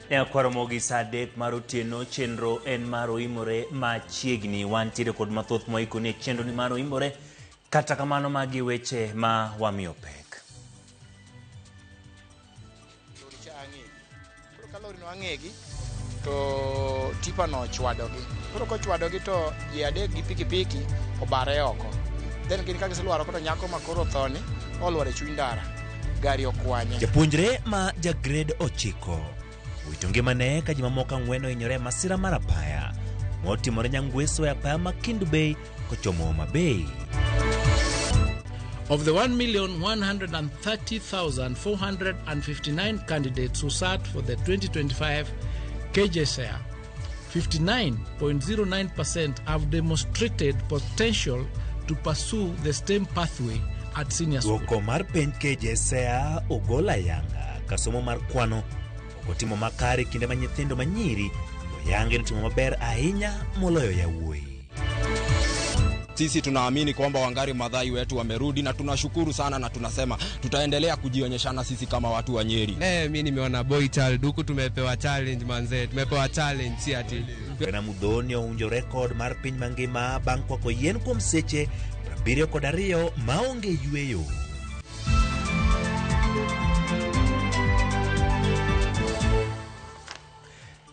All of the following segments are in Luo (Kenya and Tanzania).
Nyakwar Ramogi saa 3 mar otieno chenro en mar oimore machiegni. Wantiere kod mathoth moikoni e chenro ni mar oimore. Kata kamano magi weche ma wamiyo pek. Lori cha ang'egi. Koro ka lori no ang'egi to tipa no ochwadogi. Koro kochwadogi to ji adek gi pikipiki obare oko. Then gin ka giselwar oko to nyako ma koro othoni olwar e chuny ndara. Gari okwanye. Japuonjre ma ja grade 9 owito ngimane ka ji mamoko 4 ohinyore e masira mar apaya motimore Nyangweso e apaya ma Kendu Bay kochomo Homa Bay. Of the 1,130,459 candidates who sat for the 2025 KJSEA, 59.09% have demonstrated potential to pursue the STEM pathway at senior school. Duoko mar penj KJSEA ogol ayanga ka somo mar kwano ok otimo makare kinde ma nyithindo manyiri oyange ni timo maber ahinya moloyo yawuoyi. Sisi tunaamini kwamba Wangari Maathai wetu wamerudi na tunashukuru sana na tunasema tutaendelea kujionyeshana sisi kama watu wa Nyeri. Mi nimeona boy child huku tumepewa challenge manze, tumepewa challenge si ati. Bena Muthoni owinjo rekod mar piny mangima bang' kwako yien kuom seche 72 maonge yweyo.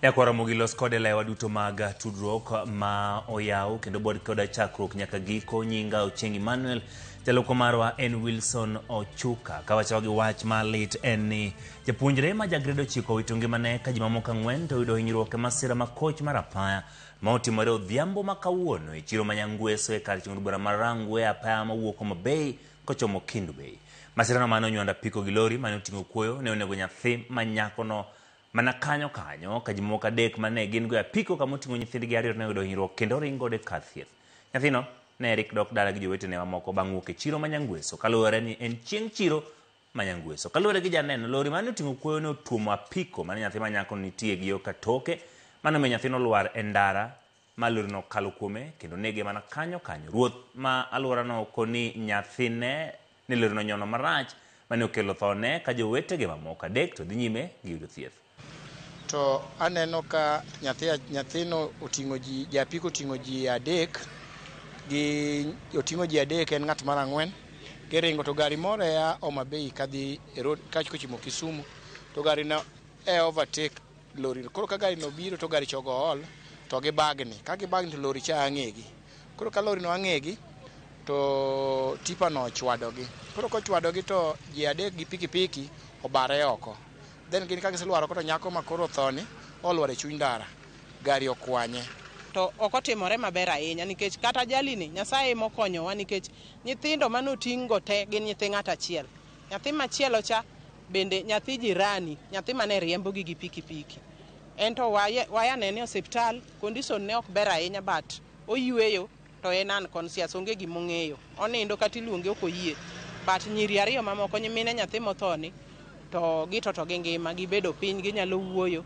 Nyakwar Ramogi los kode lewa duto mag tudruok ma oyaw kendo bod koda chakruok nyaka giko. Nyinga Ochieng' Emmanuel, jaloko marwa en Wilson Ochuka. Kawachawa gi wach malit en ni japuonjre ma ja grade 9 owito ngimane ka ji mamoko 4 to oyudo hinyruok e masira ma koch mar apaya ma otimore odhiambo ma kawuono e chiro ma Nyangweso e kar chung' bura mar Rangwe apaya mawuok Homa Bay kochomo Kendu Bay. Masirano mane onywando apiko gi lori mane oting'o kuoyo ne onego nyathi ma nyakono mana kanyo kanyo ka ji mamoko 3 mane gin go e apiko kama oting'o nyithindgi 2 ne oyudo hinyruok kendo oring godo e kar thieth. Nyathino ne rik dok dala gi jowetene mamoko bang' wuok e chiro ma Nyangweso kaluwore ni en chieng' chiro ma Nyangweso. Kaluwore gi janeno, lori mane oting'o kuoyo ne otuomo apiko mane nyathi ma nyako nitie gi yo katoke mane omiyo nyathino olwar e ndara ma lorino okalo kuome kendo nege mana kanyo kanyo. Ruoth ma alworano koni nyathine ni lorino nyono marach mane okelo thone ka jowetege mamoko 3 to dhi nyime gi yudo thieth. To aneno ka nyathino oting'o ji, japiko oting'o ji 3 gi oting'o ji 3 en ng'at mar 4 giringo to gari moro ya Homa Bay kadhi e road kochimo Kisumu to gari no e overtake lori. Koro ka gari no biro to gari chogo ol to gibagni, ka gibagni to lori cha ang'egi. Koro ka lori no ang'egi to tipa no ochwadogi. Koro kochwadogi to ji 3 gi pikipiki obare oko. Then gin ka giselwar oko to nyako ma koro othoni olwar e chuny ndara, gari okwanye. To ok otimore maber ahinya nikech kata jalini Nyasaye mokonyowa nikech nyithindo manoting' go te gin nyithi ng'ato achiel. Nyathi machielo cha bende nyathi jirani, nyathi mane riembo gi gi pikipiki. En to waya nene e osiptal, condition ne ok ber ahinya but oyweyo to en unconscious, onge gimong'eyo. Onindo kata iluonge ok oyie. But nyiri 2 mamoko nyimine nyathi mothoni to gito to gingima, gibedo piny, ginyalo wuoyo.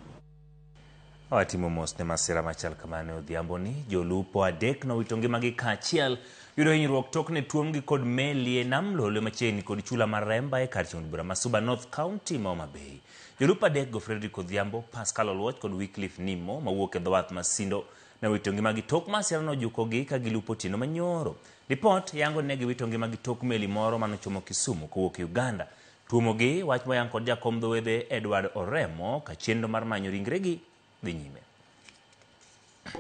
Watimo mos ne masira machal kamano e odhiambo ni jolupo 3 nowito ngimagi kaachiel yudo hinyruok tok ne tuomgi kod meli e nam Lolwe machiegni kod chula mar Remba e kar chung' bura ma Suba North County ma Homa Bay. Jolupo 3 go Frederick Odhiambo, Pascal Oluoch kod Wycliffe Nimo mawuok e dho wath ma Sindo ne owito ngimagi tok masira nojukogi ka gilupo otieno manyoro. Ripot yango ni ne giwito ngimagi tok meli moro manochomo Kisumu kowuok e Uganda. Tuomogi wach moyang kod jakom dho wedhe Edward Oremo ka chenro mar manyo ringregi dhi nyime.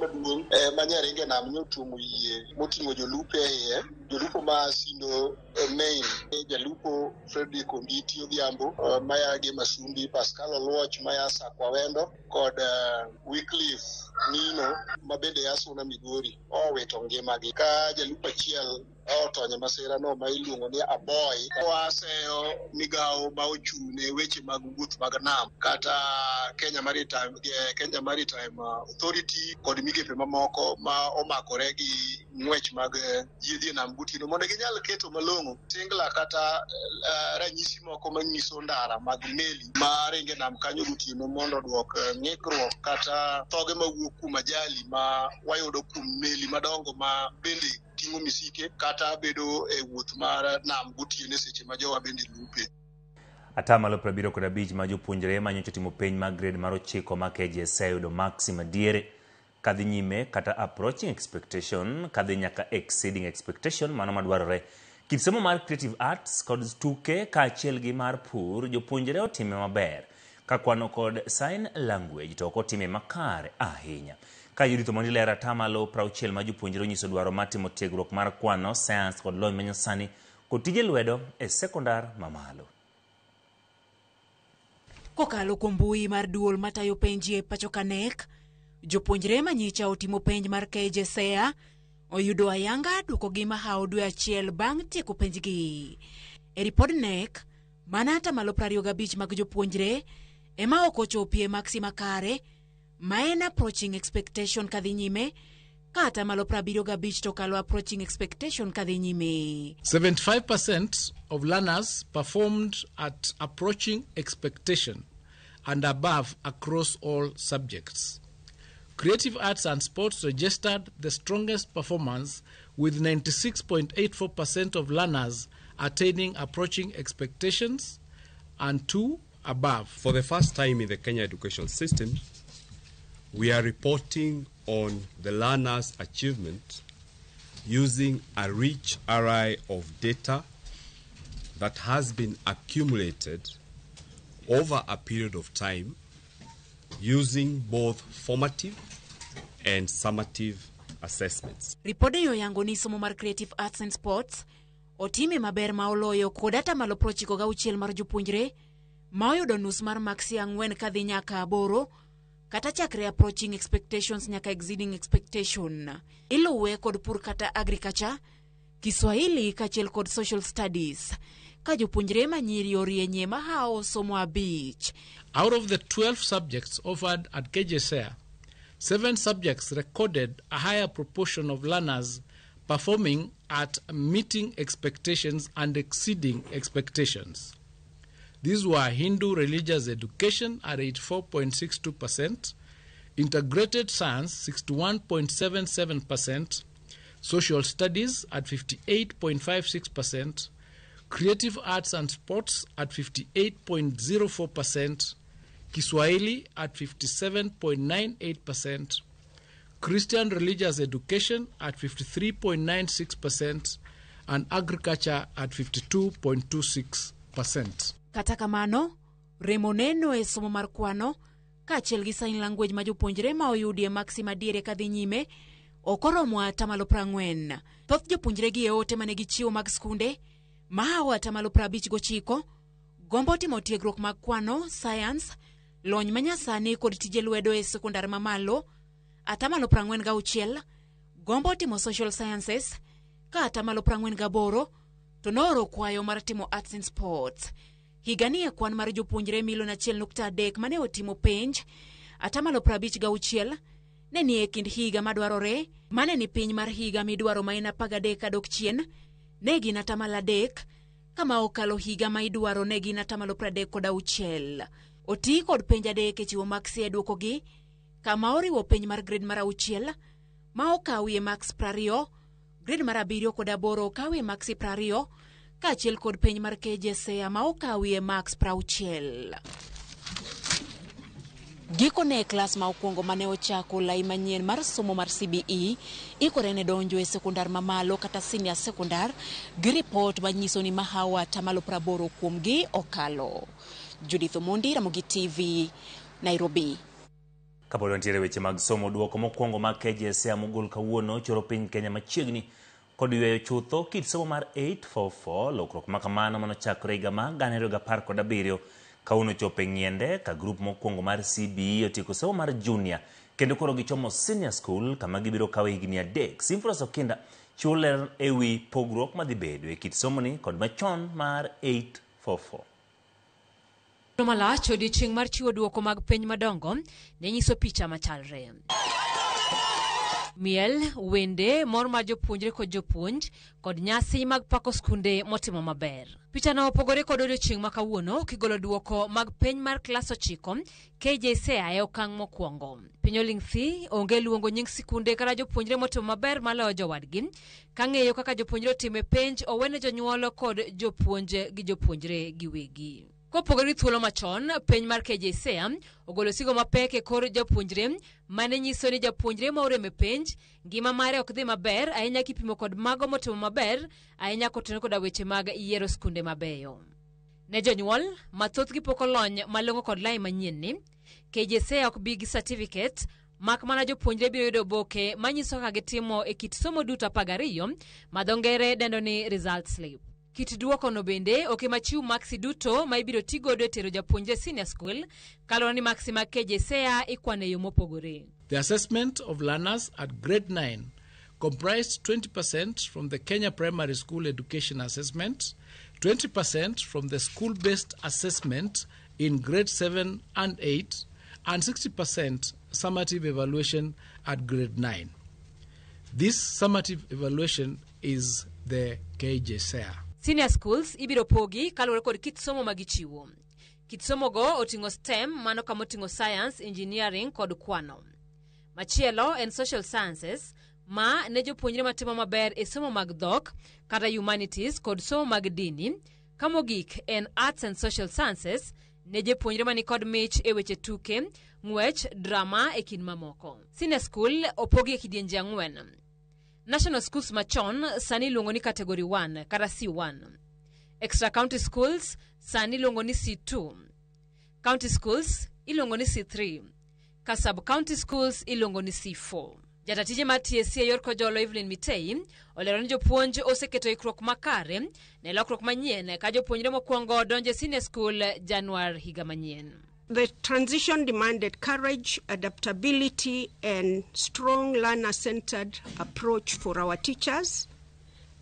Maduong' ma nyaringe nam nyotuomo yie moting'o jolupo e iye, jolupo ma Sindo Main, jalupo Frederick Onditi Odhiambo maya gi Masumbi, Pascal Oluoch maya Sakwa Wendo kod Wycliffe Nino ma bende ya Suna Migori owito ngimagi ka jalupo achiel otony e masira no ma iluongo ni Aboy. Waseyo migawo ma ochung' ne weche mag wuoth mag nam kata Kenya Maritime Authority kod migepe mamoko ma omakore gi ng'wech mag yiedhi e nam gotieno mondo ginyal keto malong'o tingla kata ranyisi moko manyiso ndara mag meli ma ringo e nam kanyo gotieno mondo oduok ng'ikruok kata thoge mawuok kuom ajali ma wayudo kuom meli madongo ma bende ting'o misike kata bedo e wuoth mar nam gotieno e seche ma jowa bende lupe. 75% ma jopuonjre manyocha timo penj mag grade mar 9 ma KJSEA yudo maksi madiere kadhi nyime kata approaching expectation kadhi nyaka exceeding expectation mano madwarore. Kit somo mar creative arts kod tuke kaachiel gi mar pur jopuonjre otime maber ka kwano kod sign language to ok otime makare ahinya. Ka Judith Omondi lero 60% ma jopuonjre onyiso dwaro mar timo tiegruok mar kwano, science kod lony manyasani kod tije lwedo e sekondar mamalo. Kokalo kuom mbui mar duol matayo penj e pacho ka KNEC, jopuonjre manyicha otimo penj mar KJSEA oyudo ayanga duokogi mahawo dwe achiel bang' tieko penjgi. E ripod KNEC, mana 25% mag jopuonjre ema ok ochopie maksi makare ma en approaching expectation kadhi nyime, ka 75% to kalo approaching expectation kadhi nyime. 75% of learners performed at approaching expectation and above across all subjects. Creative arts and sports registered the strongest performance with 96.84% of learners attaining approaching expectations and 2 above. For the first time in the Kenya education system, we are reporting on the learners' achievement using a rich array of data that has been accumulated over a period of time using both formative and summative assessments. Ripode oyango ni somo mar Creative Arts and Sports otime maber ma oloyo kod 96% mar jopuonjre ma oyudo nus mar maksi 4 kadhi nyaka 8 kata chakre approaching expectations nyaka exceeding expectation. Iluwe kod pur kata agriculture, Kiswahili kaachiel kod social studies ka jopuonjre manyiri orienye mahawo somo 5. Out of the 12 subjects offered at KJSEA, 7 subjects recorded a higher proportion of learners performing at meeting expectations and exceeding expectations. These were Hindu religious education at 84.62%, integrated science 61.77%, social studies at 58.56%, creative arts and sports at 58.04%, Kiswahili at 57.98%, Christian religious education at 53.96%, and agriculture at 52.26%. Kata kamano, remo neno e somo mar kwano kaachiel gi sign language ma jopuonjre ma oyudie maksi madiere kadhi nyime ok oromo 40%. Thoth jopuonjre gi e ote mane gichiwo mag skunde mahawo 59% gombo timo tiegruok mag kwano, science, lony manyasani kod tije lwedo e sekondar mamalo. 46% gombo timo social sciences, ka 48% to nooro kwayo mar timo arts and sports. Higani e kwan mar jopuonjre milion 1.3 mane otimo penj, 56% ne ni e kind higa madwarore mane ni piny mar higa midwaro ma en 13 kadok chien ne gin 3%, kama okalo higa ma idwaro ne gin 36%. Oti kod penj 3 e chiwo maksi e duokogi, kama oriwo penj mar grade mar 6 ma okawie max 20, grade mar 7 kod 8 okawie maksi 20, kaachiel kod penj mar KJSEA ma okawie max 60. Gikone e klas ma okwongo mane ochako lai manyien mar somo mar CBE ikore ne donjo e sekondar mamalo kata senior sekondar gi ripot manyiso ni mahawo 80% kuomgi okalo. Judith Omondi, Ramogi TV, Nairobi. Kapod wantiere weche mag somo, duoko mokwongo mag KJSEA mogol kawuono choro piny Kenya machiegni kod yweyo chutho kit somo mar 844. Lokruok makamano manochakore higa mar 2017 kawuono chopo e ng'iende ka grup mokwongo mar CBE otieko somo mar junior kendo koro gichomo senior school kama gibiro kawo higni 3. Simfros Okinda chiwo ler ewi pogruok madhi bedo e kit somoni kod machon mar 844. Malach odiochieng' mar chiwo duoko mag penj madongo ne nyiso picha machalre. Miel, wende, mor mar jopuonjre kod jopuonj, kod nyasi mag pako skunde motimo maber. Pichano opogore kod odiochieng' ma kawuono kigolo duoko mag penj mar klas 9 KJSEA e okang' mokwongo. Piny oling' thi, onge luongo nying sikunde kata jopuonjre motimo maber maloyo jowadgi. Ka ng'eyo kaka jopuonjre otimo e penj owene jonyuol kod jopuonj gi jopuonjre giwegi. Kopogore gi thuolo machon, penj mar KJSEA ogolo sigo mapek e kor japuonjre mane nyiso ni japuonjre ma orem e penj ngima mare ok dhi maber ahinya kipimo kod mago motimo maber ahinya kotenore koda weche mag yiero skunde mabeyo. Ne jonyuol ma thothgi pok olony malong'o kod lai manyien ni, KJSEA ok bi gi certificate mak mana jopuonjre biro yudo oboke manyiso kaka gitimo e kit somo duto 12 ma dho ngere dendo ni result slip. Kit duokono bende ok ema chiw maksi duto ma ibiro ti godo e tero japuonjre senior school kaluwore ni maksi mag KJSEA ikwano e yo mopogore. The assessment of learners at grade 9 comprised 20% from the Kenya Primary School Education Assessment, 20% from the school-based assessment in grade 7 and 8, and 60% summative evaluation at grade 9. This summative evaluation is the KJSEA. Senior schools ibiro pogi kaluwore kod kit somo ma gichiwo. Kit somo go oting'o STEM, mano kama oting'o science, engineering kod kwano. Machielo en social sciences, ma ne jopuonjre matimo maber e somo mag dhok kata humanities kod somo mag dini. Ka mogik en arts and social sciences, ne jopuonjre mani kod mich e weche tuke, ng'wech, drama e kind mamoko. Senior school opogi e kidienje 4. National schools machon sani iluongo ni category 1 kata C1. Extra county schools sani iluongo ni C2. County schools iluongo ni C3. Ka sub county schools iluongo ni C4. Jatatije mar TSC e yor Kojolo Evelyn Mitei olero ni jopuonj oseketo ikruok makare ne lokruok manyien ka jopuonjre mokwongo donjo e senior school Januar higa manyien. The transition demanded courage, adaptability, and strong learner-centered approach for our teachers,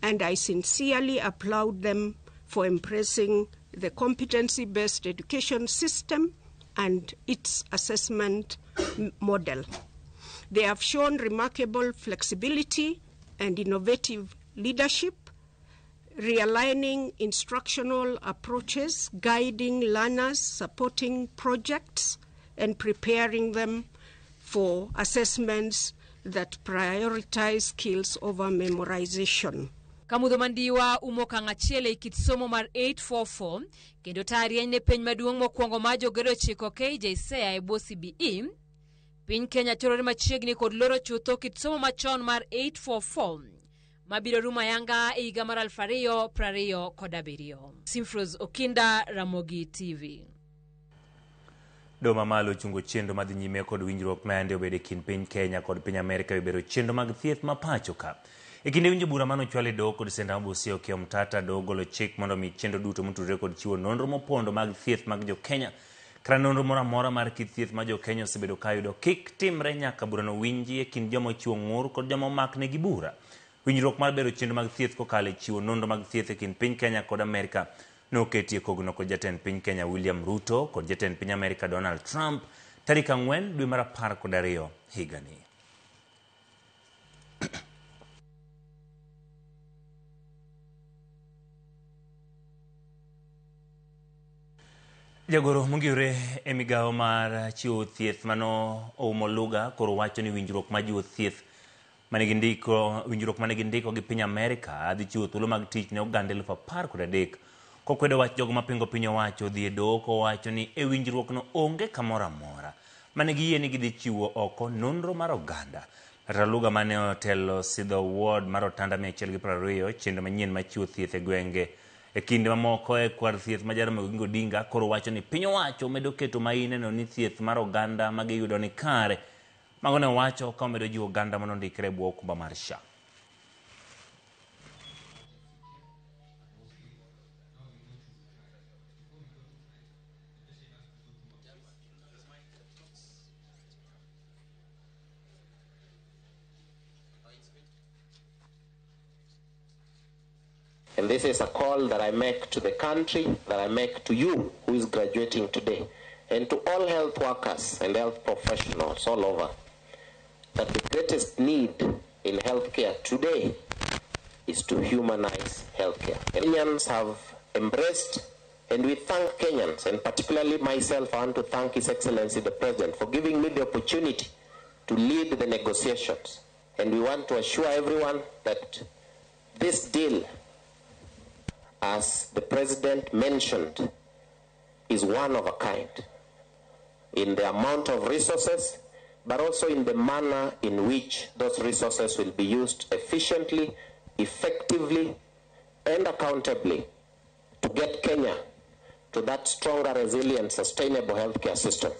and I sincerely applaud them for embracing the competency-based education system and its assessment model. They have shown remarkable flexibility and innovative leadership, realigning instructional approaches, guiding learners, supporting projects, and preparing them for assessments that prioritize skills over memorization. Kamudho Mandiwa umo okang' achiel ei kit somo mar 844 kendo taya rieny ne penj maduong' mokwongo mar jogero 9 KJSEA e bwo CBE. Piny Kenya chorore machiegni kod loro chutho kit somo machon mar 844 mabiro rumo ayanga e higa mar 2027. Simfros Okinda, Ramogi TV. Doho mamalo ochungo chenro madhi nyime kod winjruok ma yande obedo e kind piny Kenya kod piny Amerka e bero chenro mag thieth ma pacho ka. E kinde winjo bura mane ochwal e doho kod Senda ma Busia Okiya Omtata, doho ogolo chik mondo mi chenro duto motudore kod chiwo nonro mopondo mag thieth mag jo Kenya kata nonro moro amora mar kit thieth ma jo Kenya osebedo ka yudo kik timre nyaka burano winji e kind joma ochiwo ng'ur kod joma omaknegi bura. Winjruok mar bero chenro mag thieth kokalo e chiwo nonro mag thieth e kind piny Kenya kod Amerka noketi e kogno kod jatend piny Kenya William Ruto kod jatend piny Amerka Donald Trump tarik 4 dwe mar 12 higani. Jagoro mongirore e migawo mar chiwo thieth mano Ouma Oluga koro wacho ni winjruok mar jiwo thieth manigi ndiko winjruok manigi ndiko gi piny Amerka dhi chiwo thuolo mag tich ne oganda 13,000. Kokwedo wach jogo mapingo piny owacho dhi e doho kowacho ni e winjruok no onge kamoro amora mane giyie ni gidhi chiwo oko nonro mar oganda. Laktar Oluga mane otelo sidho ward mar otanda 120 chenro manyien mar chiwo thieth e gwenge e kinde mamoko e kwar thieth ma Jaramogi Oginga Odinga koro wacho ni piny owacho medo keto maino neno ni thieth mar oganda ma giyudo ni kare. Mago ne owacho ka omedo jiwo oganda mondo ondikre e bwo okumba mar SHA. And this is a call that I make to the country, that I make to you who is graduating today, and to all health workers and health professionals all over, that the greatest need in healthcare today is to humanize healthcare. Kenyans have embraced, and we thank Kenyans, and particularly myself, I want to thank His Excellency the President for giving me the opportunity to lead the negotiations. And we want to assure everyone that this deal, as the President mentioned, is one of a kind in the amount of resources, but also in the manner in which those resources will be used efficiently, effectively, and accountably to get Kenya to that stronger, resilient, sustainable healthcare system.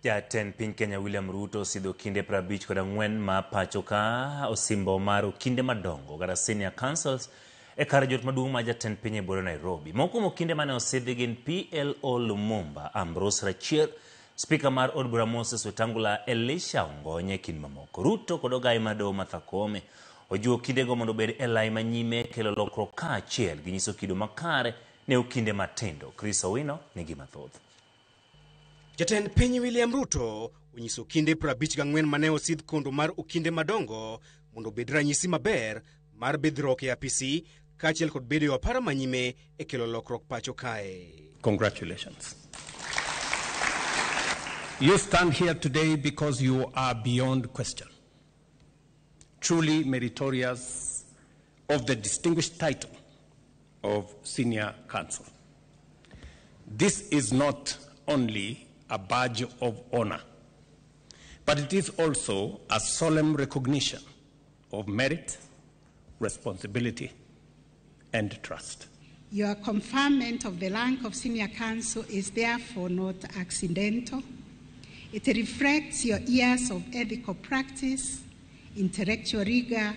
Jatend piny Kenya William Ruto osidho okinde 54 ma pacho ka osimbo mar okinde madongo kata senior counsels e kar jot maduong' ma jatend piny e bworo Nairobi. Moko kuom okinde mane osidhi gin PLO Lumumba, Ambrose Rachier, Spika mar od bura Moses Wetangula, Elisha Ongonye e kind mamoko. Ruto kod ogaye mar doho Martha Koome ojiwo okindego mondo obed e lai manyime kelo lokruok kaachiel gi nyiso kido makare ne okinde matindo. Chris Owino nigi mathoth. Jatend piny William Ruto onyiso okinde 54 mane osidh kondo mar okinde madongo mondo obed ranyisi maber mar bidhruok e apisi kaachiel kod bedo e apara manyime e kelo lokruok pacho kae. Congratulations. You stand here today because you are beyond question, truly meritorious of the distinguished title of Senior Counsel. This is not only a badge of honor, but it is also a solemn recognition of merit, responsibility, and trust. Your conferment of the rank of Senior Counsel is therefore not accidental. It reflects your years of ethical practice, intellectual rigor,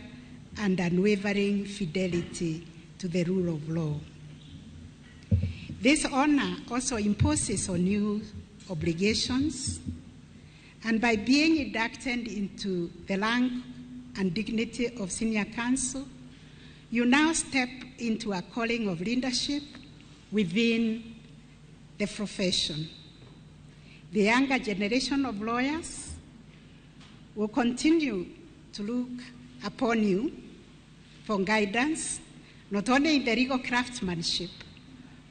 and unwavering fidelity to the rule of law. This honor also imposes on you obligations, and by being inducted into the rank and dignity of Senior Counsel, you now step into a calling of leadership within the profession. The younger generation of lawyers will continue to look upon you for guidance, not only in the legal craftsmanship,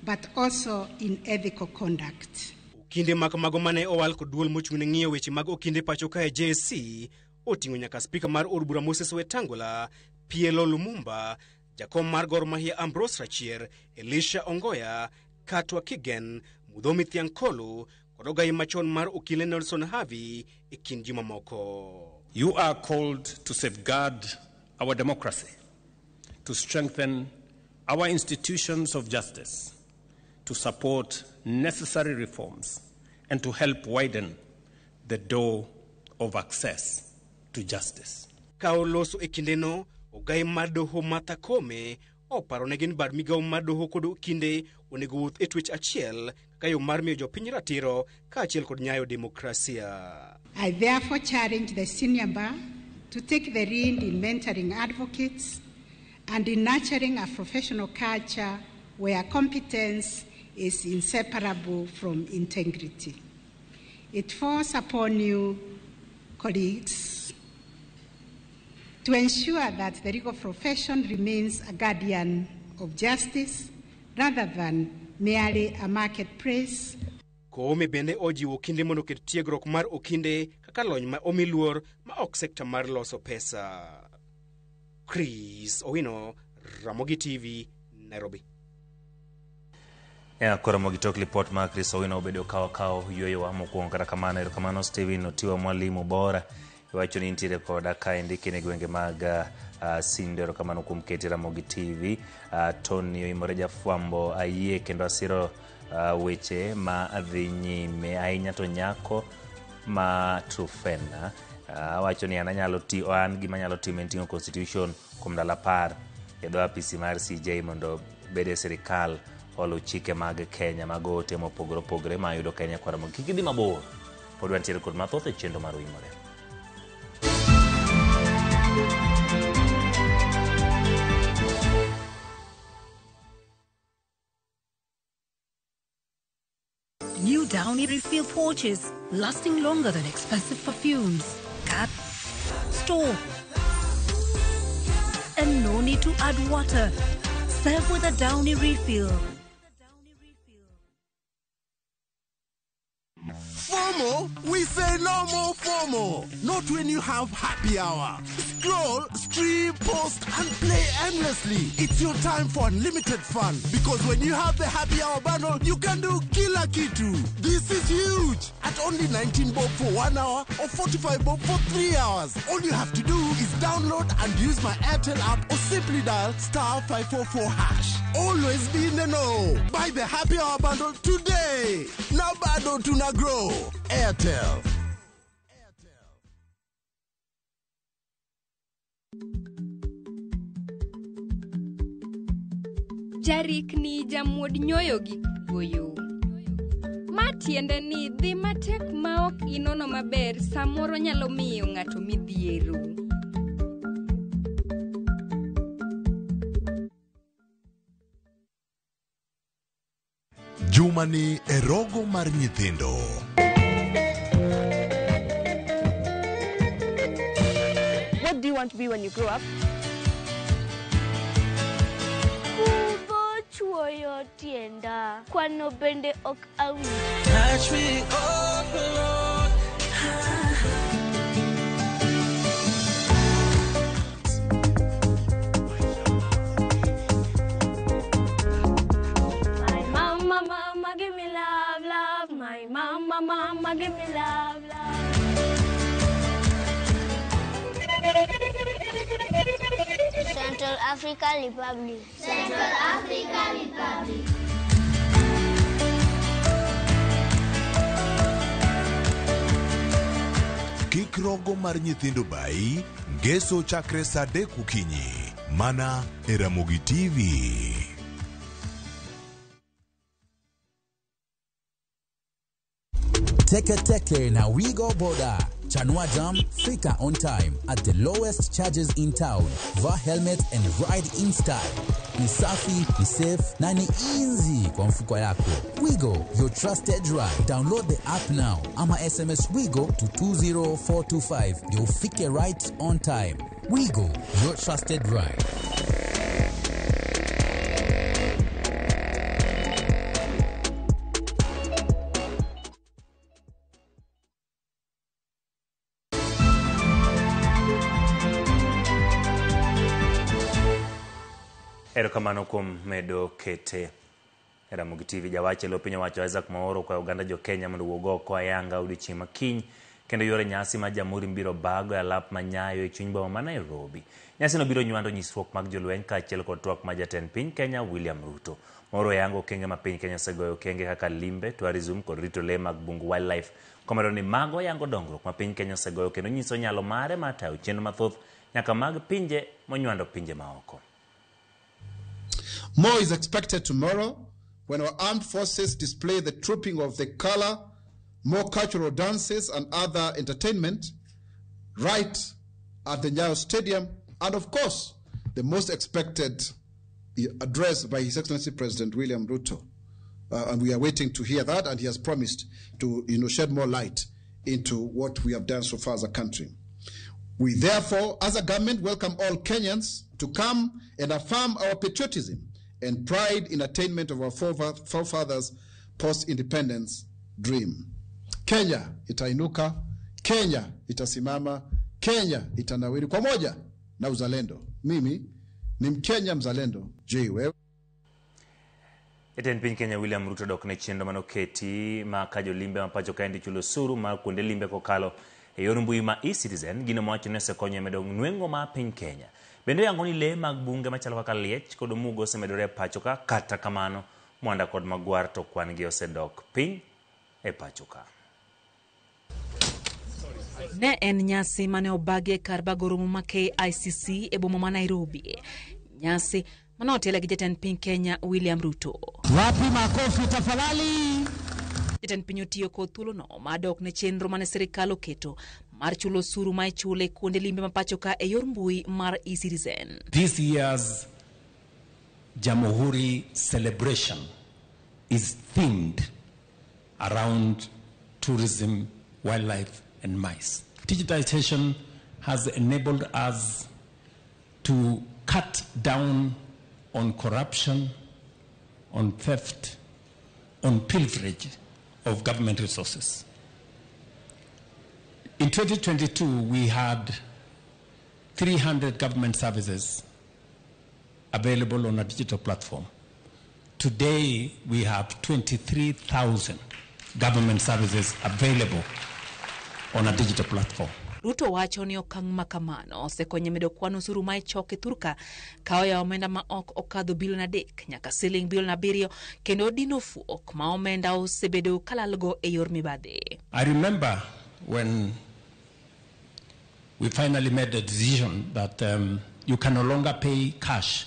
but also in ethical conduct. Okinde makamago mane owal kod duol mochung' ne ng'iyo weche mag okinde pacho kae JSC oting'o nyaka spika mar od bura Moses Wetangula, PLO Lumumba, jakom mar Gor Mahia Ambrose Rachier, Elisha Ongoya, Katwa Kigen, Mudhomi Thiankolu kod ogayi machon mar okile Nelson Havi e kind ji mamoko. You are called to safeguard our democracy, to strengthen our institutions of justice, to support necessary reforms, and to help widen the door of access to justice. Ka oloso e kindeno, ogayi mar doho Martha Koome oparo ne gin bad migawo mar doho kod okinde onego wuoth e twech achiel kaka yo mar miyo jopiny ratiro kaachiel kod nyayo demokrasia. I therefore challenge the senior bar to take the lead in mentoring advocates and in nurturing a professional culture where competence is inseparable from integrity. It falls upon you, colleagues, to ensure that the legal profession remains a guardian of justice rather than merely a marketplace. Koome bende ojiwo okinde mondo oket tiegruok mar okinde kaka lony ma omi luor ma ok sekta mar loso pesa. Chris Owino, Ramogi TV, Nairobi. Koro mogi tok lipot mar Chris Owino obedo kawo yueyowa mokwongo. Kata kamano, erokamano Steven Otiwa mwalimu bora iwacho ni intiere koda kaendi kine gwenge mag Sindo. Erokamano kuom keti Ramogi TV. Tony Oimore Jafwambo ayie kendo asiro weche ma dhi nyime ahinya to nyako ma Trufena awacho ni an anyalo an gima anyalo timo en ting'o constitution kuom ndalo 10 e dho apisi mar CJ mondo bede sirikal olu chike mag Kenya mag ote mopogore opogore ma yudo Kenya kwa Ramogi. Kik idhi mabor, pod wantiere kod mathoth e chenro mar Oimore. New Downy refill pouches, lasting longer than expensive perfumes. Cut, store, and no need to add water. Serve with a Downy refill. FOMO? We say no more FOMO. Not when you have happy hour. Scroll, stream, post, and play endlessly. It's your time for unlimited fun. Because when you have the happy hour bundle, you can do kila kitu. This is huge. At only 19 bob for 1 hour or 45 bob for 3 hours. All you have to do is download and use my Airtel app or simply dial star 544#. Always be in the know. Buy the happy hour bundle today. Now bado tuna grow. Airtel. Jarikni jamuod nyoyo gi goyo. Ma tiende ni dhi matek ma ok inono maber samoro nyalo miyo ng'ato midhiero. Jumani e rogo mar nyithindo. What do you want to be when you grow up? Kudho chuoyo tienda, kwano bende ok awinj. Touch me up, Lord. My mama, mama, give me love, love. My mama, mama, give me love, love. Central African Republic. Central African Republic. Kik rogo mar nyithindo bai, ngeso chakre saa 3 okinyi. Mana e Ramogi TV. Teke Teke na Wigo Boda. Chanua Jam, fika on time at the lowest charges in town. Vaa helmet and ride in style. Ni safi, ni safe na ni easy kwa mfuko yako. Wigo, your trusted ride. Download the app now. Ama SMS Wigo to 20425. You'll fike right on time. Wigo, your trusted ride. Erokamano kuom medo kete Ramogi TV. Jawach e lo piny owacho Isaac Maoro kwa oganda jo Kenya mondo owuog oko ayanga odiochieng' ma kiny kendo yore nyasi ma Jamhuri biro bago e alap ma Nyayo e chuny boma ma Nairobi. Nyasino biro nywando nyisruok mag jolweny kaachiel kod twak ma jatend piny Kenya William Ruto. Maoro yango okenge ma piny Kenya osegoyo okenge kaka limbe, tourism kod rito lee mag bungu wildlife. Komedo ni mago yango dongruok ma piny Kenya osegoyo kendo nyiso nyalo mare mar tayo chenro mathoth nyaka mag pinje monywando pinje maoko. More is expected tomorrow when our armed forces display the trooping of the color, more cultural dances and other entertainment right at the Nyayo Stadium, and of course, the most expected address by His Excellency President William Ruto. And we are waiting to hear that, and he has promised to shed more light into what we have done so far as a country. We therefore, as a government, welcome all Kenyans to come and affirm our patriotism and pride in attainment of our forefathers' post-independence dream. Kenya itainuka, Kenya itasimama, Kenya itanawiri kwa moja na uzalendo. Mimi ni Mkenya mzalendo. Je, wewe? Jatend piny Kenya William Ruto dok ne chenro manoketi ma ka jolimbe ma pacho kaendi chulo osuru mar kuonde limbe kokalo e yor mbui ma eCitizen, gino mowacho ni osekonyo e medo nweng'o mar piny Kenya. Bende oyango ni lee mag bunge machalo kaka liech kod omugo osemedore e pacho ka, kata kamano mwanda kod magwar to kwan gi osedok piny e pacho ka. Ne en nyasi mane obagi e kar bago romo ma KICC e boma ma Nairobi. Nyasi mane otele gi jatend piny Kenya William Ruto. Wapi makofi tafadhali? Jatend piny otiyo kod thuolono mar dok ne chenro mane sirikal oketo mar chulo osuru ma ichule kuonde limbe ma pacho ka e yor mbui mar eCitizen. This year's Jamhuri celebration is themed around tourism, wildlife and mice. Digitization has enabled us to cut down on corruption, on theft, on pilferage of government resources. In 2022, we had 300 government services available on a digital platform. Today, we have 23,000 government services available on a digital platform. Ruto wacho ni okang' ma kamano osekonyo medo kwan osuru ma ichoko e thurka ka oyawo omenda ma ok okadho bilion 3 nyaka siling bilion 7 kendo dino fuok ma omenda osebedo kalalgo e yor mibadhi. I remember when we finally made the decision that you can no longer pay cash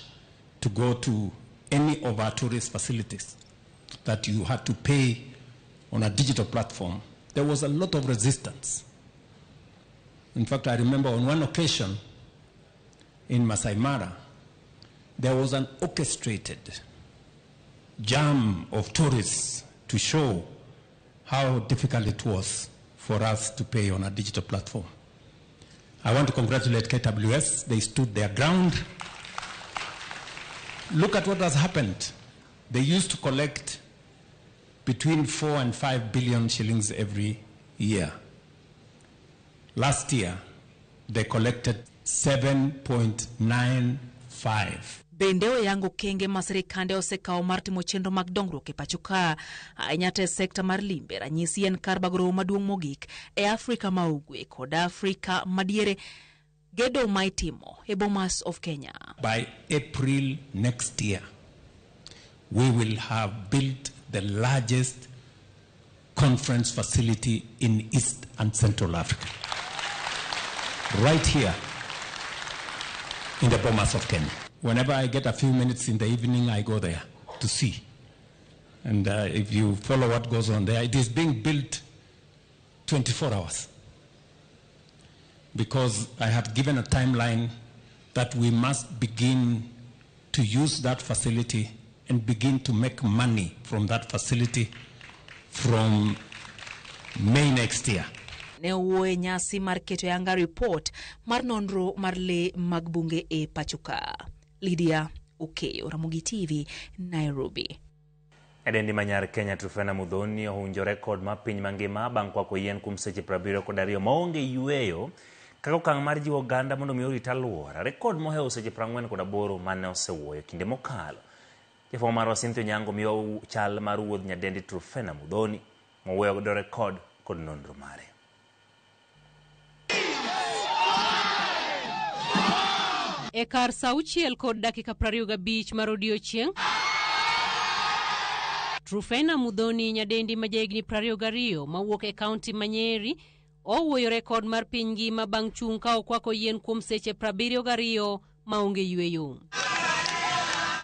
to go to any of our tourist facilities, that you had to pay on a digital platform. There was a lot of resistance. In fact, I remember on one occasion in Masai Mara, there was an orchestrated jam of tourists to show how difficult it was for us to pay on a digital platform. I want to congratulate KWS. They stood their ground. Look at what has happened. They used to collect between 4 and 5 billion shillings every year. Last year, they collected 7.95. Bende oyango okenge ma sirikande osekawo mar timo chenro mag dongruok e pacho ka, ahinya to e sekta mar limbe. Ranyisi en kar bago romo maduong' mogik e Afrika ma Ugwe kod Afrika madiere, gedo ma itimo e Bomas of Kenya. By April next year, we will have built the largest conference facility in East and Central Africa, right here in the Bomas of Kenya. Whenever I get a few minutes in the evening, I go there to see. And if you follow what goes on there, it is being built 24 hours. Because I have given a timeline that we must begin to use that facility and begin to make money from that facility from May next year. Ne owuoyo e nyasi mar keto yanga report mar nonro mar lee mag bunge e pachoka. Lydia Okeyo, Ramogi TV, Nairobi. Nyadendi manyar Kenya Truphena Muthoni ohunjo rekod mar piny mangima bang' kwako yien kuom seche 72 maonge yueyo kaka okang' mar jiwo oganda mondo mi orit alwora. Rekod mohewo seche 48 mane osewuoyo kinde mokalo. Jafwambo marwa Cynthia Onyango miyo chal mar wuodh nyadendi Truphena Muthoni mowuoyo godo rekod kod nonro mare. E kar saa 6:25 mar odiechieng', Truphena Muthoni, nyadendi ma jahigni 22 mawuok e kaunti ma Nyeri, owuoyo rekod mar piny ngima bang' chung' ka okwako yien kuom seche 72 maonge yueyo.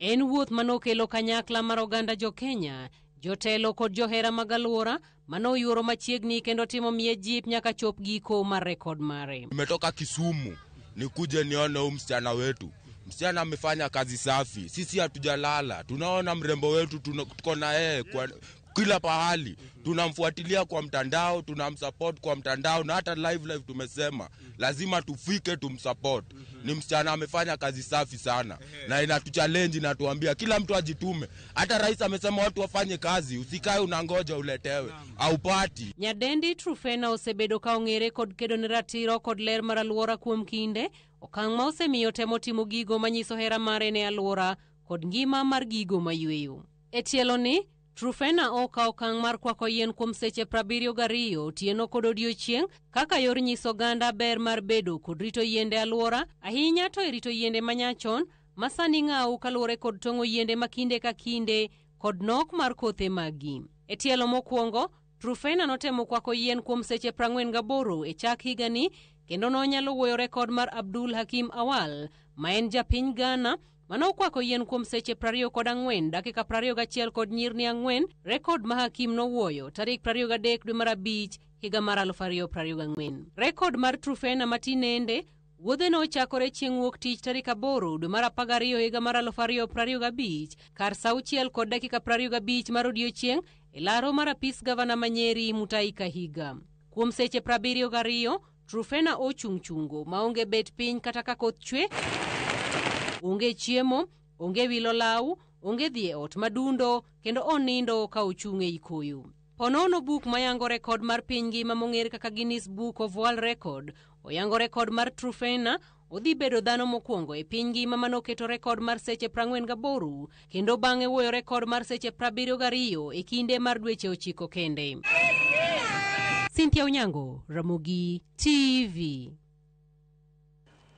En wuoth manokelo kanyakla mar oganda jo Kenya, jotelo kod johera mag alwora manoyuoro machiegni kendo timo miye jip nyaka chop giko mar rekod mare. Nimetoka Kisumu nikuje nione huyu msichana wetu. Msichana amefanya kazi safi. Sisi hatujalala. Tunaona mrembo wetu, tuko na yeye kwa kila pahali. Tunamfuatilia kwa mtandao, tunamsupport kwa mtandao na hata live tumesema lazima tufike tumsupport. Ni msichana amefanya kazi safi sana na inatuchallenge na tuambia kila mtu ajitume. Hata rais amesema watu wafanye kazi, usikae unangoja uletewe haupati. Nyadendi Truphena osebedo ka ong'ere kod kedo ne ratiro kod ler mar alwora kuom kinde, okang' ma osemiyo temo timo gigo manyiso hera mare ne alwora kod ngima mar gigo mayweyo. E tielo ni, Truphena okawo okang' mar kwako yien kuom seche 72 otieno kod odiechieng' kaka yor nyiso oganda ber mar bedo kod rito yiende alwora, ahinya to e rito yiende manyachon ma sani ng'aw kaluwore kod tong'o yiende ma kinde ka kinde kod nok mar kothe maggi. E tielo mokwongo, Truphena notemo kwako yien kuom seche 48 e chak higani kendo nonyalo wuoyo rekod mar Abdul Hakim Awal ma en japiny Ghana manokwako yien kuom seche 24 dakika 21 kod nyirni 4, rekod ma Hakim nowuoyo tarik 23 dwe mar 5 higa mar 2024. Rekod mar Truphena matinende wuodhe nochakore chieng' wuok tich tarik 8 dwe mar 12 higa mar 2025 kar saa 6:25 mar odiechieng' e laro mar apis gavana ma Nyeri Mutahi Kahiga. Kuom seche 72, Truphena ochung' chungo maonge bet piny kata ka koth chwe, onge chiemo, onge wilo law, onge dhi e ot madundo kendo onindo ka ochung' ei koyo. Ponono buk mayango rekod mar piny ngima mong'ere kaka Guinness Book of World Record oyango rekod mar Trufena odhi bedo dhano mokwongo e piny ngima manoketo rekod mar seche 48 kendo bang'e wuoyo rekod mar seche 72 e kinde mar dweche 9 kende. Cynthia Onyango, Ramogi TV.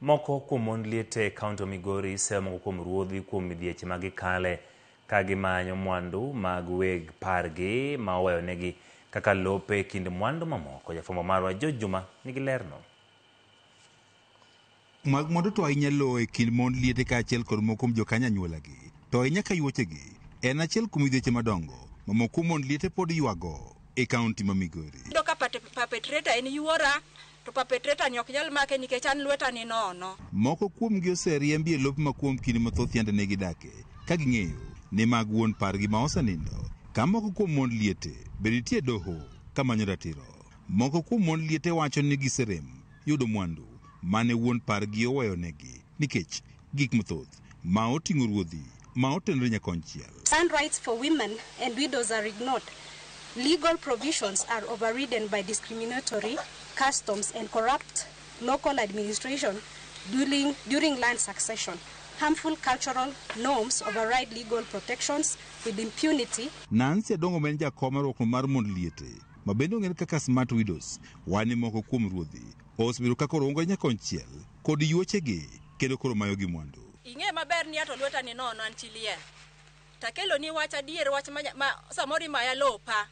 Moko kuom mond liete e kaunti ma Migori seyo moko kuom ruodhi kuom midhieche ma gikale ka gimanyo mwandu mag weg pargi ma oweyonegi kaka lope e kind mwandu mamoko. Jafwambo marwa George Juma nigi lerno. Mag mwandu to ahinya lowo e kind mond liete kaachiel kod moko kuom jokanyo anyuolagi, to ahinya ka yuochegi, en achiel kuom midhieche madongo ma moko kuom mond liete pod ywago e kaunti ma Migori. Iyudo ka perpetrator en yuora to perpetrator ni ok nyal make nikech an lweta ni nono. Moko kuomgi oseriembi e lope ma kuom kinde mathoth yande ne gidake ka ging'eyo ni mag wuon pargi ma osenindo, ka moko kuom mond liete bende nitie e doho kamanyo ratiro. Moko kuom mond liete wacho ni giserem yudo mwandu mane wuon pargi oweyonegi nikech gik mathoth ma oting'o ruodhi ma otenore nyakonchiel. Land rights for women and widows are ignored. Legal provisions are overridden by discriminatory customs and corrupt local administration during land succession. Harmful cultural norms override legal protections with impunity. Nancy Adongo ma en jakom mar riwruok mar mond liete ma bende ong'ere kaka Smart Widows wane moko kuom ruodhi osebedo ka koro ongo nyakonchiel kod yuochegi kendo koro mayogi mwandu. Ing'e maber ni ato lweta ni nono an chi liel. Takelo ni wach adier wach ma samoro imaya lopa.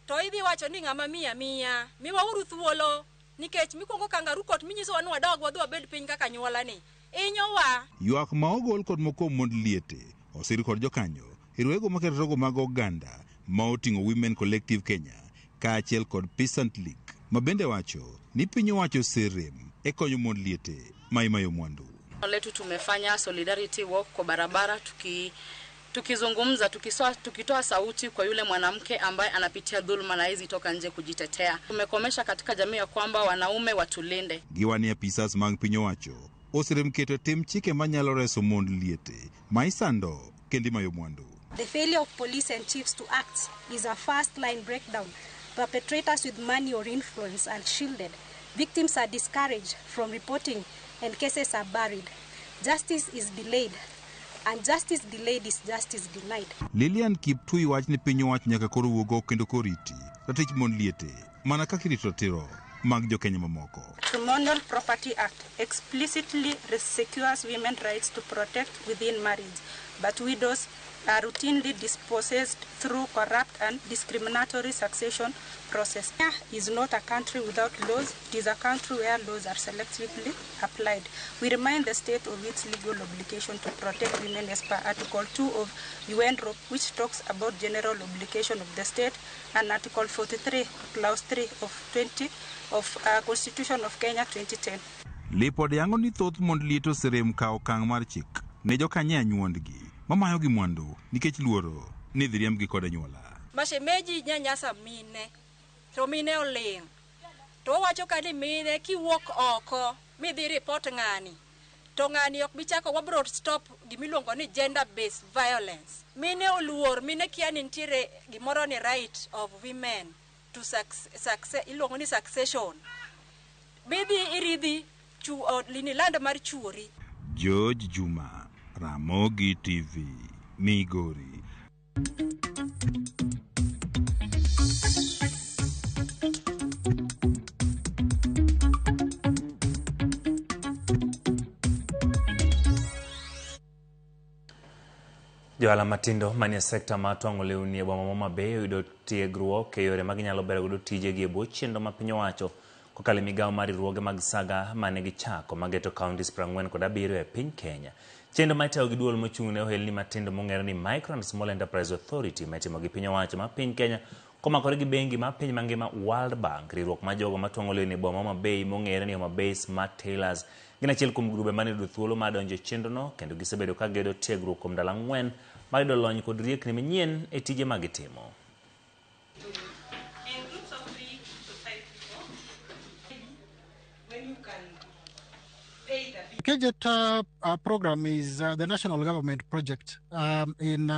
To idhi wacho ni ng'ama miya miya, miwauru thuolo nikech mikwongo kangaroo court minyisowa ni wadog wadhi wabed piny kaka anyuola ni. Inyowa. Ywak ma ogol kod moko kuom mond liete osir kod jokanyo e riwruoge maketo rogo mag oganda ma oting'o Women Collective Kenya kaachiel kod Peasant League ma bende wacho ni piny owacho oserem e konyo mond liete ma imayo mwandu. Letu tumefanya solidarity walk kwa barabara tukizungumza tukitoa sauti kwa yule mwanamke ambaye anapitia dhuluma na hawezi toka nje kujitetea. Tumekomesha katika jamii ya kwamba wanaume watulinde. Giwani apisas mag piny owacho oserem keto tim chike manyalo reso mond liete ma isando kendo imayo mwandu. The failure of police and chiefs to act is a first line breakdown. Perpetrators with money or influence are shielded. Victims are discouraged from reporting and cases are buried. Justice is delayed. And justice delayed is justice denied. Lilian Kiptui wach ni piny owacho nyaka koro wuog oko kendo koriti ratich mond liete mana kaka irito ratiro mag jokenya mamoko. Matrimonial Property Act explicitly secures women's rights to protect within marriage, but widows are routinely dispossessed through corrupt and discriminatory succession process. Kenya is not a country without laws. It is a country where laws are selectively applied. We remind the state of its legal obligation to protect women as per Article 2 of UNROP, which talks about general obligation of the state, and Article 43, Clause 3 of 20 of Constitution of Kenya 2010. Lipod yango ni thoth mond liete oserem kawo okang' mar chik ne jokanyo e anyuondgi mamayogi mwandu nikech luoro ni idhi riembgi kod anyuola. Mashemeji nyanyasa mine, to mine oling'. To wawacho ka ni mine kiwuok oko midhi report ng'ani, to ng'ani ok bi chako wabro stop gimiluongo ni gender based violence. Mine oluor, mine kia ni nitiere gimoro ni right of women to success, iluongo ni succession. Midhi iridhi lini land mar chuori. George Juma, Ramogi TV, Migori. Johala matindo manie sekta mar twang'o lewni e boma ma Homa Bay oyudo tiegruok e yore ma ginyalo bero godo tijegi e bwo chenro ma piny owacho kokalo e migawo mar riwruoge mag saga mane gichako mageto counties 47 e piny Kenya. Chenro ma itayo gi duol mochung' ne ohelni matindo mong'ere ni Micro and Small Enterprise Authority ma itimo gi piny owacho ma piny Kenya komakore gi bengi ma piny mangima World Bank. Riwruok mar jogo matwang'o lewni e boma ma Homa Bay mong'ere ni Homa Bay Smart Tailors gin achiel kuom grube mane oyudo thuolo mar donjo e chenrono kendo gisebedo ka giyudo tiegruok kuom ndalo 4 mar yudo lony kod riekni manyien e tije ma gitimo. KJET program is the national government project in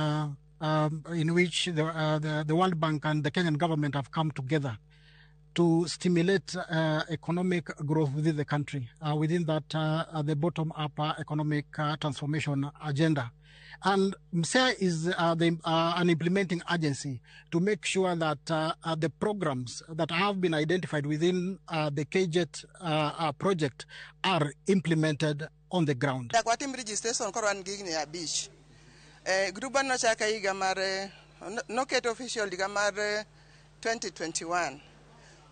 in which the World Bank and the Kenyan government have come together to stimulate economic growth within the country, within that the bottom-up economic transformation agenda. And MSEA is an implementing agency to make sure that the programs that have been identified within the KJET project are implemented on the ground. Dak watim registration koro wan gi higni 5. Gruba nochak e higa mar noket official higa mar 2021.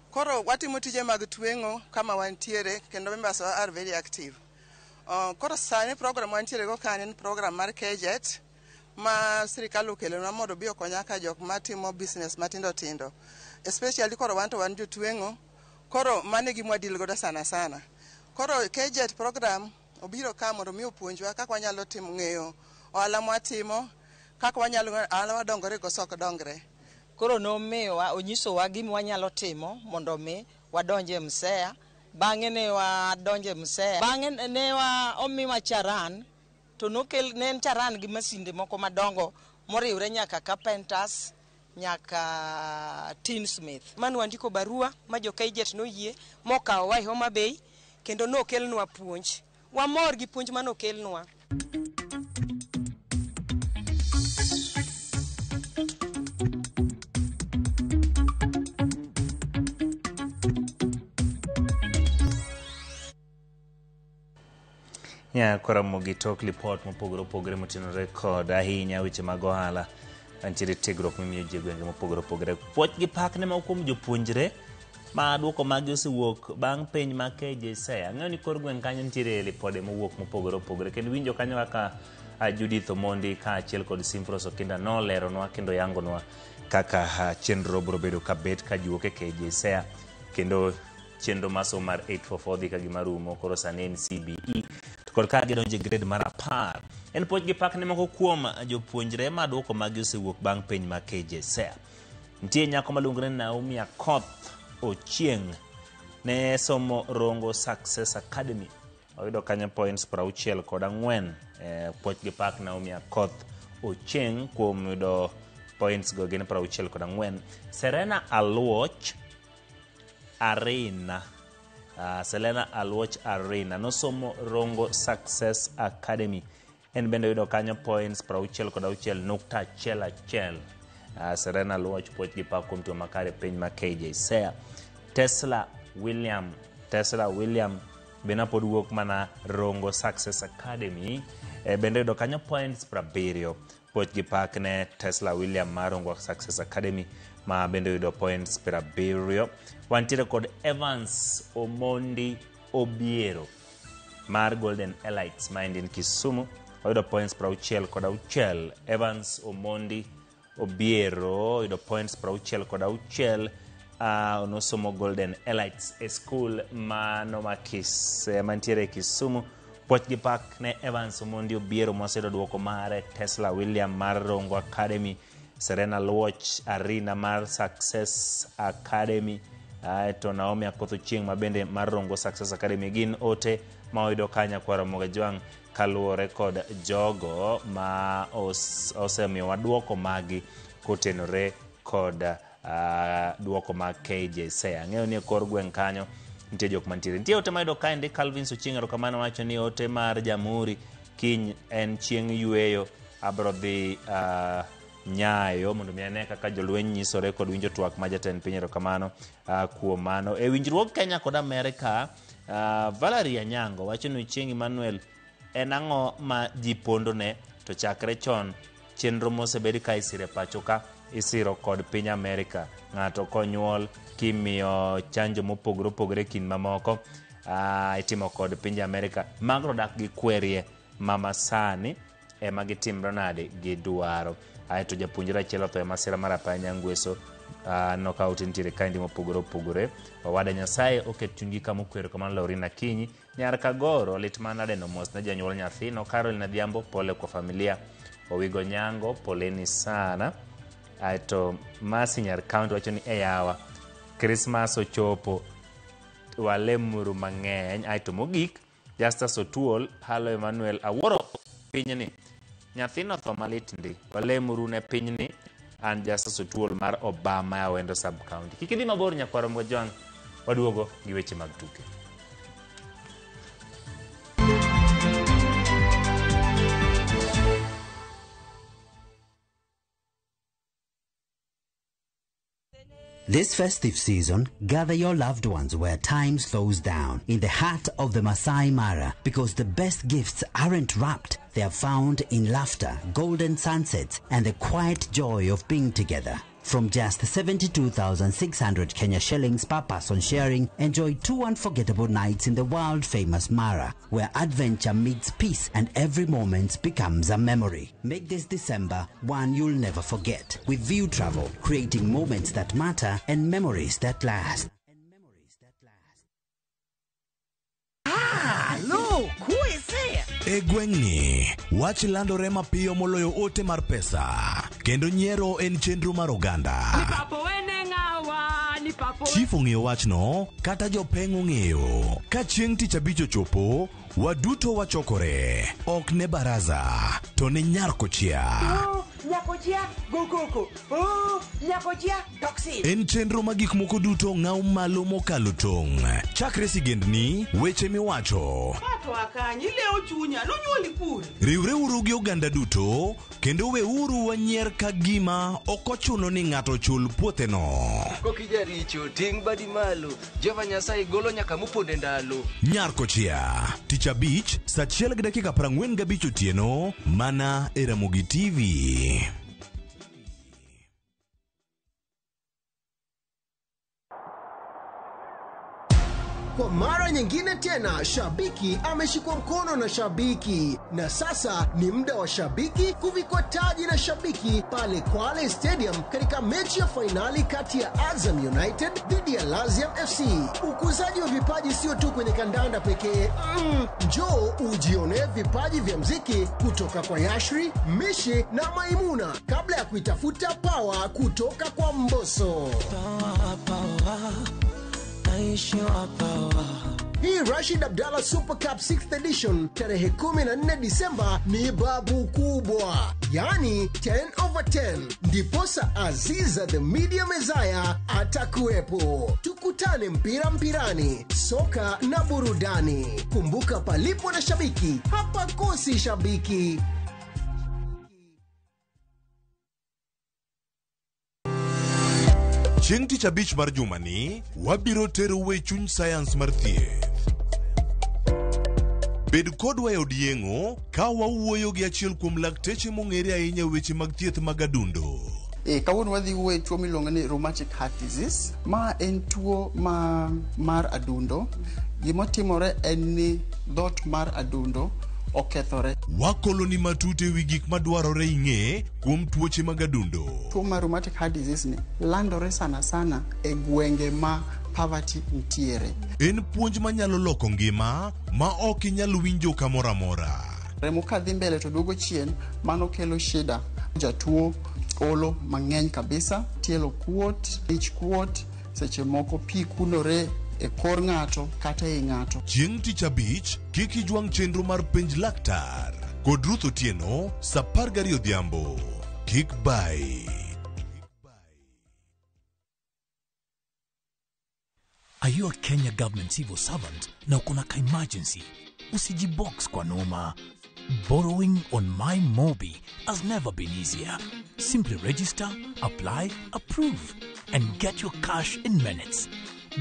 Koro watimo tije mag tweng'o kama wantiere kendo members wa are very active. Koro sani program wantiere go kanyo en program mar KJET ma sirikal okelonwa mondo obi okonya ka jok matimo business matindo tindo. Especially koro wan to wan jotweng'o, koro mano e gima wadeal godo sana sana. Koro KJET program obiro ka mondo mi opuonjwa kaka wanyalo timo ng'eyo ohala mwatimo, kaka wanyalo ohala wadongore koso ok dongre. Koro nomiyowa, onyisowa gima wanyalo timo mondo mi wadonj e MSEA. Bang'e ne wadonjo e MSEA. Bang'e ne omiwa charan, to nokel, ne en charan gi masinde moko madongo moriwre nyaka carpenters, nyaka tinsmith. Mane wandiko barua ma jo KJET noyie mokawowa e Homa Bay kendo nokelnwa puonj. Wamor gi puonj manokelnwa. Nya koromo gi tok lipot mopogore opogore motenore kod ahinya weche mag ohala. Nitiere tiegruok mimiyo ji e gwenge mopogore opogore. Puoch gi pak ne moko kuom jopuonjre ma duoko maggi osewuok bang' penj mag KJSEA. Ang'eyo ni kor gweng' kanyo nitiere lipode mowuok mopogore opogore kendo winjo kanyo kaka Judith Omondi kaachiel kod Simfros Okinda noleronwa kendo yangonwa kaka chenro biro bedo kabet ka ji wuok e KJSEA kendo chenro mar somo mar 844 dhi ka gima rumo koro sani en CBE to kod ka gidonjo e grade mar 10. En puoch gi pak ne moko kuom jopuonjre ma duoko maggi osewuok bang' penj mag KJSEA. Nitie nyako maluongore ni Naomi Akoth Ochieng' ne somo Rongo Success Academy. Oyudo kanyo points 64. Puoch gi pak Naomi Akoth Ochieng' kuom yudo points go gin 64. Serena Aluoch Arena. Selena Aluoch Arena nosomo Rongo Success Academy. En bende oyudo kanyo points 66.11. Serena Aluoch puoch gi pak kuom timo makare piny ma KJSEA. Tesla William bende pod wuok mana Rongo Success Academy. Bende oyudo kanyo points 70. Puoch gi pak ne Tesla William mar Rongo Success Academy ma bende oyudo points 70. Wantiere kod Evans Omondi Obiero mar Golden Elites ma en Kisumu. Oyudo points 66. Evans Omondi Obiero oyudo points 66. Nosomo Golden Elites e school mano mantiere Kisumu. Puoch gi pak ne Evans Omondi Obiero moseyudo duoko mare. Tesla William mar Rongo Academy, Serena Luoch Arena mar Success Academy, to Naomi Akoth Ochieng' ma bende mar Rongo Success Academy. Gin ote ma oyudo kanya kwa Ramogi Jwang' kaluwore kod jogo ma osemiyowa duoko magi kotenore kod duoko mag KJSEA. Ang'eyo ni e kor gweng' kanyo nitie jok mantiere. Nitie ote mayudo kaendi. Calvin Ochieng' erokamano wacho ni ote mar Jamhuri kiny en chieng' yweyo, abro dhi Nyayo mondo mi ane kaka jolweny nyisore kod winjo twak ma jatend piny. Erokamano kuom mano. E winjruok Kenya kod Amerika, Valerie Anyango wacho ni Ochieng' Emmanuel en ang'o ma ji pondone to chakre chon chenro mosebed ka isiro e pacho ka isiro kod piny Amerika. Ng'ato konyuol kimiyo chanjo mopogore opogore kind mamoko itimo kod piny Amerika. Mago dak gi kwerie mama sani ema gitimre nade gidwaro. Aeto japuonjre achiel otho e masira mar apaya Nyangweso. Nokawo nitiere kaendi mopogore opogore. Owada Nyasaye oket chunygi kama okwero kamano. Laurina Akinyi Nyar Kagoro lit manade no mos ne janyuol nyathino. Caroline Adhiambo pole kwa familia. Owigo Nyango poleni sana. Aeto Masi Nyar County wacho ni eyawa Christmas ochopo walemuru mang'eny. Aeto mogik Justus Otuol halo Emmanuel awuoro pinyni Nyathino otho malit ndi. Walemuru ne pinyni. An Justus Otuol mar Obama e Awendo Sub County. Kik idhi mabor nyakwar Mojwang'. Waduogo gi weche mag tuke. This festive season, gather your loved ones where time slows down, in the heart of the Masai Mara, because the best gifts aren't wrapped. They are found in laughter, golden sunsets, and the quiet joy of being together. From just 72,600 Kenya shillings per person sharing, enjoy two unforgettable nights in the world famous Mara, where adventure meets peace and every moment becomes a memory. Make this December one you'll never forget. With View Travel, creating moments that matter and memories that last. Ah, look, who is there? E gweng'ni, wach landore mapiyo moloyo ote mar pesa, kendo nyiero en chenro mar oganda. Chief ong'eyo wachno, kata jopeng' ong'eyo. Ka chieng' tich abich ochopo, waduto wachokore. Ok ne baraza, to ne nyar kochia. Nyakochia, go koko. Oh, nyakochia, toxin. En chenro ma gik moko duto ng'aw malo mokalo tong'. Chakre sigendni, weche miwacho. Pato akanyi, ilewo chunya, nonyuoli pur. Riwreuru gi oganda duto, kendo weuru wanyier ka gima ok ochuno ni ng'ato chul puotheno. Kokijaricho, ting' badi malo. Jehova Nyasaye golo nyaka moponde ndalo. Nyar kochia, tich abich, saa 1:45 otieno, mana e Ramogi TV. Kwa mara nyingine tena, shabiki ameshikwa mkono na shabiki, na sasa ni muda wa shabiki kuvikwa taji na shabiki pale Kwale Stadium katika mechi ya fainali kati ya Azam United dhidi ya Laziam FC. Ukuzaji wa vipaji sio tu kwenye kandanda pekee. Njoo ujionee vipaji vya mziki kutoka kwa Yashri, Mishi na Maimuna kabla ya kuitafuta pawa kutoka kwa Mbosso. Hii Rashid Abdallah Super Cup 6th edition tarehe 14 Disemba ni babu kubwa, yani 10/10. Ndiposa Aziza the Media Messiah atakuwepo. Tukutane mpira mpirani, soka na burudani. Kumbuka, palipo na shabiki hapakosi shabiki. Chieng' tich abich mar jumani, wabiro terou e chuny sayans mar thieth. Bed kodwa e od yeng'o ka wawuoyo gi achiel kuom lakteche mong'ere ahinya e weche mag thieth mag adundo. Kawuono wadhi wuoyo e tuo miluongo ni rheumatic heart disease. Ma en tuo ma mar adundo. Gimotimore en ni dhoot mar adundo okethore. Wakoloni matut ewi gik madwarore ing'e kuom tuoche mag adundo. Tuo mar rheumatic heart disease ni landore sana sana e gwenge ma poverty nitiere. En puonj manyalo loko ngima ma ok inyal winjo kamoro amora. Remo kadhi mbele to duogo chien, mano kelo shida. Jatuo olo mang'eny kabisa, tielo kuot, ich kuot, seche moko pi kunore e kor ng'ato kata ei ng'ato. Chieng' tich abich, kik ijwang' chenro mar penj laktar kod Ruth Otieno saa 12 odhiambo. Kik bai. Are you a Kenya government civil servant na uko na ka emergency? Usijibox kwa noma. Borrowing on My Mobi has never been easier. Simply register, apply, approve, and get your cash in minutes.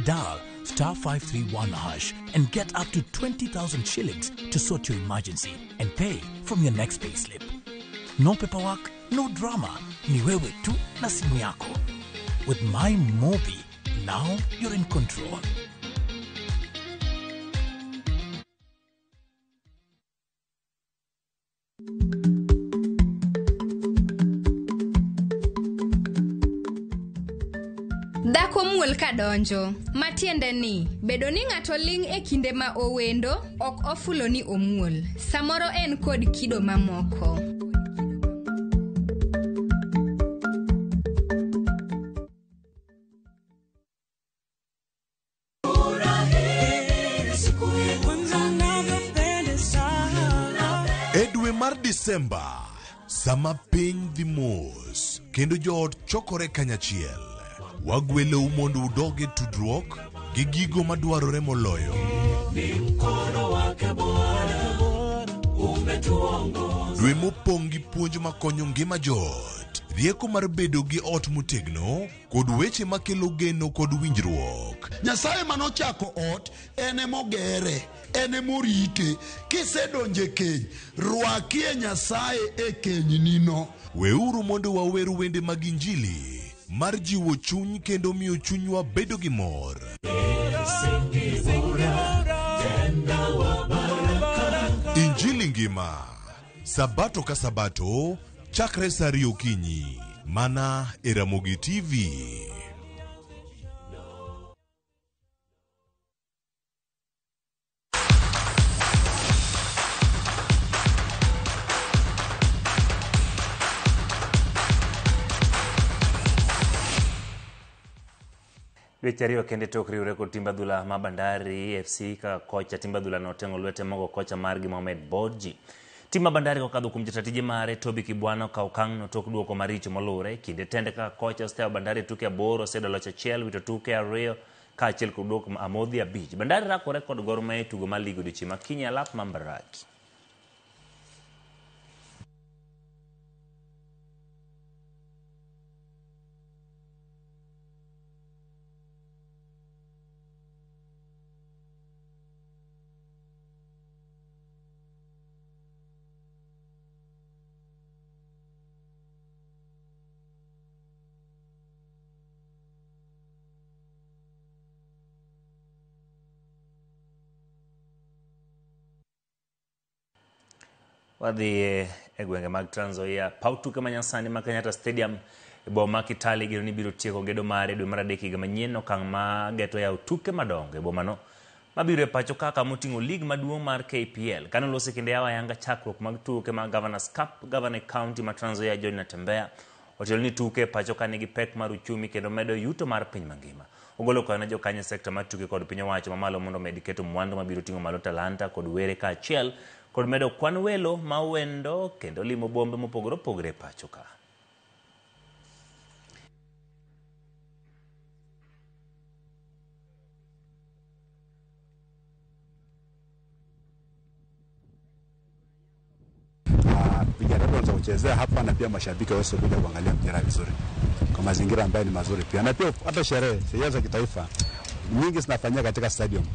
Dial *531# and get up to 20,000 shillings to sort your emergency and pay from your next payslip. No paperwork, no drama. Ni wewe tu na simu yako. With My Mobi, now you're in control. Dhako muol kadonjo, matiende ni bedo ni ng'ato ling' e kinde ma owendo ok ofulo ni omuol. Samoro en kod kido mamoko. E dwe mar Disemba, Sama piny dhi mos kendo joot chokore kanyachiel, wagwelou mondo udog e tudruok gi gigo madwarore moloyo. Ni mkono wake Bwana umetuongoza. Dwe mopong' gi puonj makonyo ngima joot, rieko mar bedo gi ot motegno, kod weche makelo geno kod winjruok. Nyasaye manochako ot en emogere, en emorite. Kisedonjo e keny, rwakie Nyasaye e kenynino. Weuru mondo wawer wende mag Injili mar jiwo chuny kendo miyo chunywa bedo gi mor. Msingi bora, tena wa baraka. Injili ngima Sabato ka Sabato chakre sa 2 okinyi mana e Ramogi TV. Dweche ariyo kende tok riwre kod timb adhula ma Bandari FC kaka kocha timb adhula noteng'o lwete mogo kocha margi Mohamed Borji. Tim ma Bandari kokadho kuom jata tije mare Toby Kibwana okawo okang'no tok duoko maricho moluwre. Kinde tende kaka kocha osetewo Bandari e tuke 8, oseyudo loch 1, wito tuke 2 kaachiel kod duoko amodhi 5. Bandari rakore kod Gor Mahia e tugo mar lig odiochieng' ma kiny e alap ma Mbaraki. Wadhi e gwenge mag Trans Nzoia, paw tuke ma nyasani ma Kenyatta Stadium e boma ma Kitale igeno ni biro tieko gedo mare dwe mar 3 higa manyien, okang' ma geto yawo tuke madongo e bomano mabiro e pacho kaka moting'o lig maduong' mar KPL. Kane olosi kinde yawo ayanga chakruok mag tuke mag Governors Cup, Governor e County ma Trans Nzoia George Natembeya otelo ni tuke e pacho ka nigi pek mar uchumi kendo medo yuto mar piny mangima. Ogolo kwayo ne jokanyo e sekta mar tuke kod piny owacho mamalo mondo omed keto mwandu mabiro ting'o malo talanta kod were kaachiel kod medo kwan welo ma wendo kendo limo bombe mopogore opogore e pacho ka. Vijana wetu wanaweza kuchezea hapa na pia mashabiki waweze kuja kuangalia mpira vizuri kwa mazingira ambayo ni mazuri pia, na pia hata sherehe za kitaifa nyingi zinafanyika katika stadium.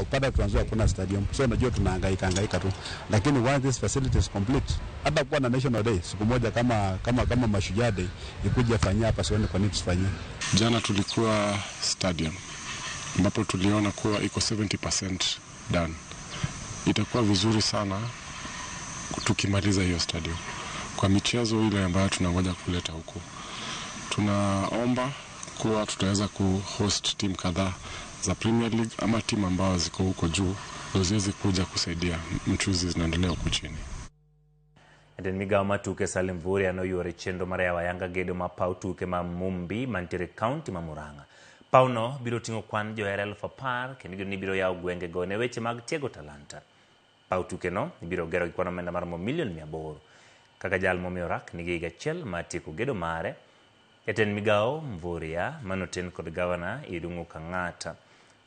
Upande wa Trans Nzoia hakuna stadium, so unajua tunahangaika hangaika tu, lakini once this facility is complete, hata kuwa na National Day siku moja kama Mashujaa Day ikuje fanyia hapa, sioni kwa nini tusifanyie. Jana tulikuwa stadium ambapo tuliona kuwa iko 70% done. Itakuwa vizuri sana tukimaliza hiyo stadium kwa michezo ile ambayo tunangoja kuleta huku. Tunaomba kuwa tutaweza kuhost timu kadhaa za Premier League ama timu ambazo ziko huko juu ziweze kuja kusaidia mchuzi zinaendelea huku chini. Jatend migao mar tuke Salim Mvurya noyuoro e chenro mar yawo ayanga gedo mar paw tuke ma Mumbi mantiere e kaunti ma Murang'a. Pawno biro ting'o kwan johera 10,000 kendo igeno ni biro yawo gwengego ne weche mag tiego talanta. Paw tukeno ibiro gero gi kwan omenda maromo milion 800. Kaka jal momiyo rak nigi higa achiel mar tieko gedo mare, jatend migao Mvurya manoten kod gavana Irungu Kang'ata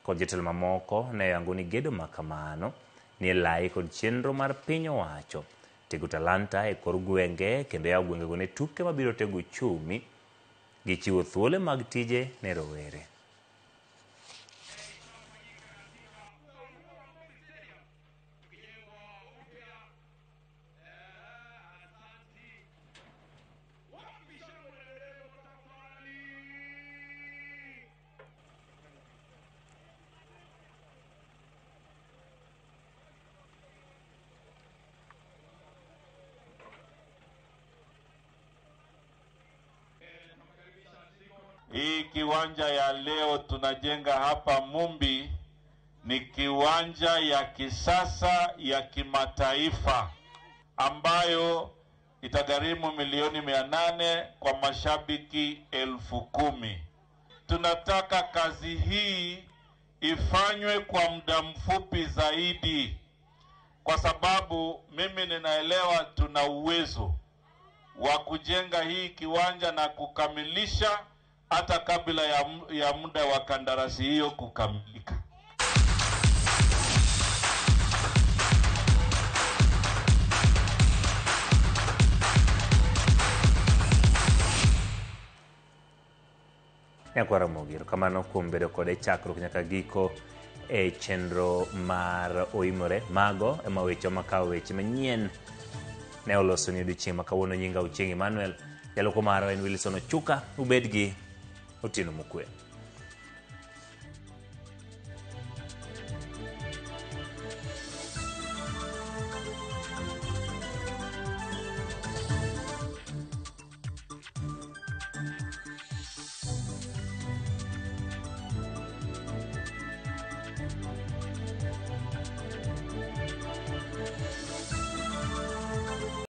kod jotelo mamoko ne oyango ni gedo ma kamano ni e lai kod chenro mar piny owacho tego talanta e kor gwenge kendo yawo gwengego ne tuke mabiro tego uchumi gi chiwo thuolo mag tije ne rowere. Hii kiwanja ya leo tunajenga hapa Mumbi ni kiwanja ya kisasa ya kimataifa ambayo itagharimu milioni 800 kwa mashabiki 10,000. Tunataka kazi hii ifanywe kwa muda mfupi zaidi, kwa sababu mimi ninaelewa tuna uwezo wa kujenga hii kiwanja na kukamilisha hata kabla ya muda wa kandarasi hiyo kukamilika. Nyakwar Ramogi, erokamano kuom bedo kode chakruok nyaka giko e chenro mar Oimore. Mago ema weche makawo weche manyien ne oloso ni odiochieng' ma kawuono. Nyinga Ochieng' Emmanuel, jaloko marwa en Wilson Ochuka. Ubed gi otieno mokwe.